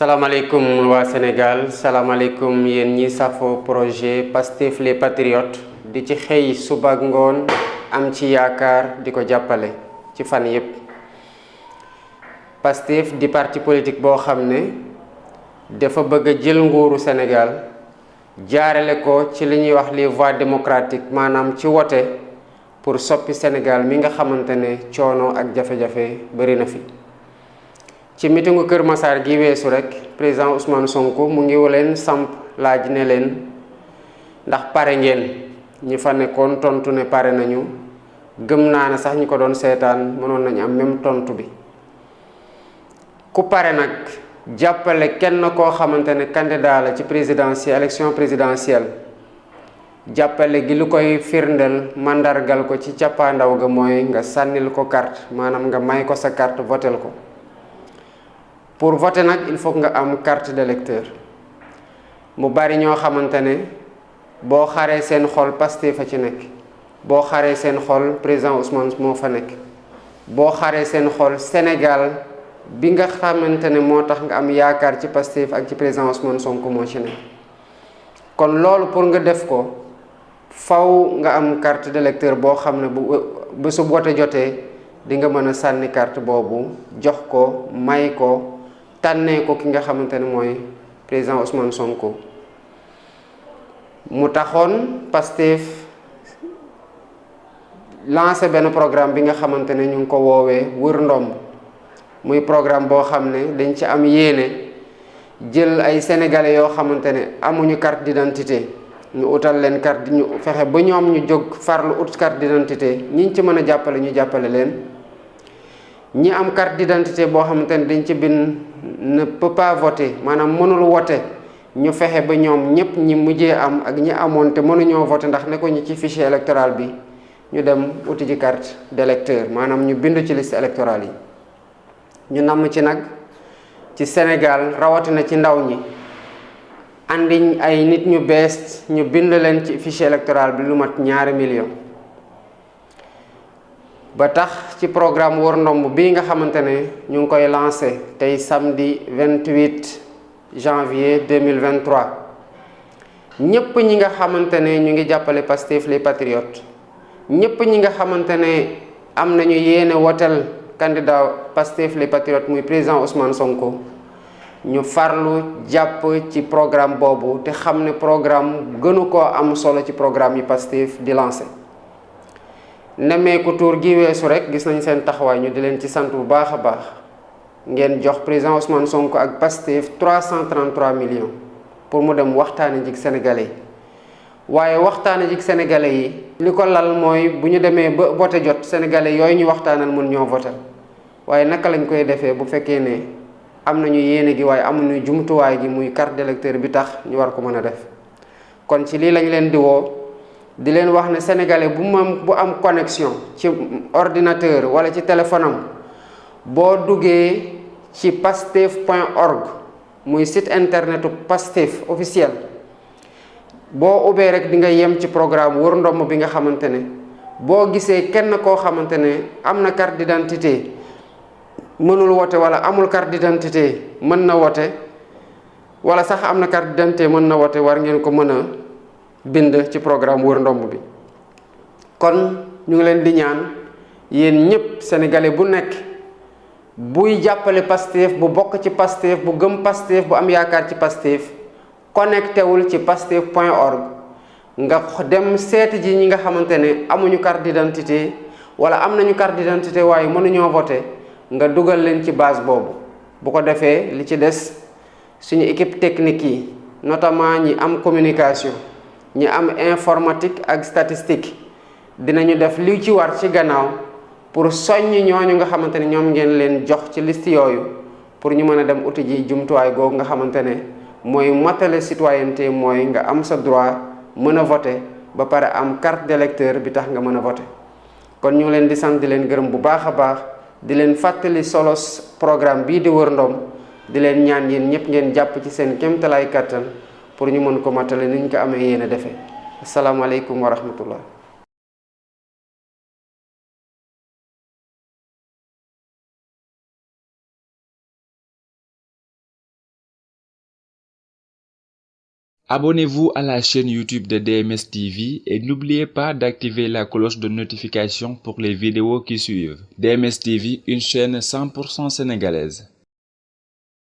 salaamaaleykum waa Sénégal salaamaaleykum yéen ñi safo projet Pastef les Patriotes di ci xëy suba ak ngoon am ci yaakaar di ko jàppale ci fan yépp. Pastef di parti politique boo xam ne dafa bëgg a jël nguuru Sénégal jaarale ko ci li ñuy wax les voies démocratiques maanaam ci wote pour soppi Sénégal mi nga xamante ne coono ak jafe-jafe bari na fi. ci mitingu Kër Massar gi weesu rek président Ousmane Sonko mu ngi leen samp laaj ne leen ndax pare ngeen ñi fa nekkoon tontu ne pare nañu gëm naa ne sax ñi ko doon seetaan mënoon nañu am même tontu bi. ku pare nag jàppale kenn koo xamante ne candidat la ci élection présidentielle jàppale gi lu koy firndeel mandargal ko ci cappaandaw ga mooy nga sànnil ko carte maanaam nga may ko sa carte votel ko. pour voter nag il faut nga am carte d'électeur mu bari ñoo xamante ne boo xaree seen xol Pastef fa ci nekk boo xaree seen xol président Ousmane moo fa nekk boo xaree seen xol Sénégal bi nga xamante ne moo tax nga am yaakaar ci Pastef ak ci président Ousmane Sonko moo ci nekk. kon loolu pour nga def ko faw nga am carte d'électeur boo xam ne bu su vote jotee di nga mën a sànni carte boobu jox ko may ko tànnee ko ki nga xamante ne mooy président Ousmane Sonko. mu taxoon Pastef lancé benn programme bi nga xamante ne ñu ngi ko woowee wër ndomb muy programme boo xam ne dañ ci am yéene jël ay sénégalais yoo xamante ne amuñu carte d'identité ñu utal leen carte ñu fexe ba ñoom ñu jóg farlu ut carte d'identité ñiñ ci mën a jàppale ñu jàppale leen. ñi am carte d'identité boo xamante ne dañ ci bind ne peut pas voter maanaam mënul wote ñu fexe ba ñoom ñëpp ñi mujjee am ak ñi amoon te mënuñoo voter ndax ne ko ñu ci fichier électoral bi ñu dem uti ci carte d'électeur maanaam ñu bind ci liste électorale yi. ñu namm ci nag ci Sénégal rawatina ci ndaw ñi andi ay nit ñu bees ñu bind leen ci fichier électoral bi lu mat 2 millions. ba tax ci programme wër ndomb bii nga xamante ne ñu ngi koy lancé tey samedi 28 janvier 2023 ñëpp ñi nga xamante ne ñu ngi jàppale Pastef les Patriotes ñëpp ñi nga xamante ne am nañu yéene wotel candidat Pastef les Patriotes muy président Ousmane Sonko ñu farlu jàpp ci programme boobu te xam ne programme gënu koo am solo ci programme yi Pastef di lancé. nemmeeku tour gi weesu rek gis nañ seen taxawaay ñu di leen ci sant bu baax a baax ngeen jox président Ousmane Sonko ak Pastef 333 millions pour mu dem waxtaane jig sénégalais yi waaye waxtaane jig sénégalais yi li ko lal mooy bu ñu demee ba vote jot sénégalais yooyu ñu waxtaanal mun ñoo votal waaye naka lañ koy defee bu fekkee ne am nañu yéene gi waaye amuñu jumtuwaay gi muy carte d'électeur bi tax ñu war ko mën a def. kon ci lii lañ leen di woo di leen wax ne sénégalais bu am connexion ci ordinateur wala ci téléphone am boo duggee ci pastef.org muy site internetu Pastef officiel boo ubbee rek di nga yem ci programme wër ndomb bi nga xamante ne boo gisee kenn koo xamante ne am na carte d'identité mënul wote wala amul carte d'identité mën na wote wala sax am na carte d'identité mën na wote war ngeen ko mën a bind ci programme wër ndomb bi. kon ñu ngi leen di ñaan yéen ñëpp sénégalais bu nekk buy jàppale Pastef bu bokk ci Pastef bu gëm Pastef bu am yaakaar ci Pastef connecté wul ci pastef.org nga dem seeti ji ñi nga xamante ne amuñu carte d'identité wala am nañu carte d'identité waaye mënuñoo voter nga dugal leen ci base boobu. bu ko defee li ci des suñu équipe technique yi notamment ñi am communication ñi am informatique ak statistique dinañu def li ci war ci gannaaw pour soññ ñooñu nga xamante ne ñoom ngeen leen jox ci liste yooyu pour ñu mën a dem uti ji jumtuwaay googu nga xamante ne mooy matale citoyenneté mooy nga am sa droit mën a voter ba pare am carte d'électeur bi tax nga mën a voter. kon ñu ngi leen di sant di leen gërëm bu baax a baax di leen fàttali solos programme bii di wër ndoom di leen ñaan yéen ñëpp ngeen jàpp ci seen kéemtalaay kàttan pour ñu mën ko matale ni ñu ko amee yéen a defee. asalaamaaleykum wa rahmatullah. Abonnez-vous à la chaîne YouTube de DMS TV et n'oubliez pas d'activer la cloche de notification pour les vidéos qui suivent. DMS TV, une chaîne 100% sénégalaise.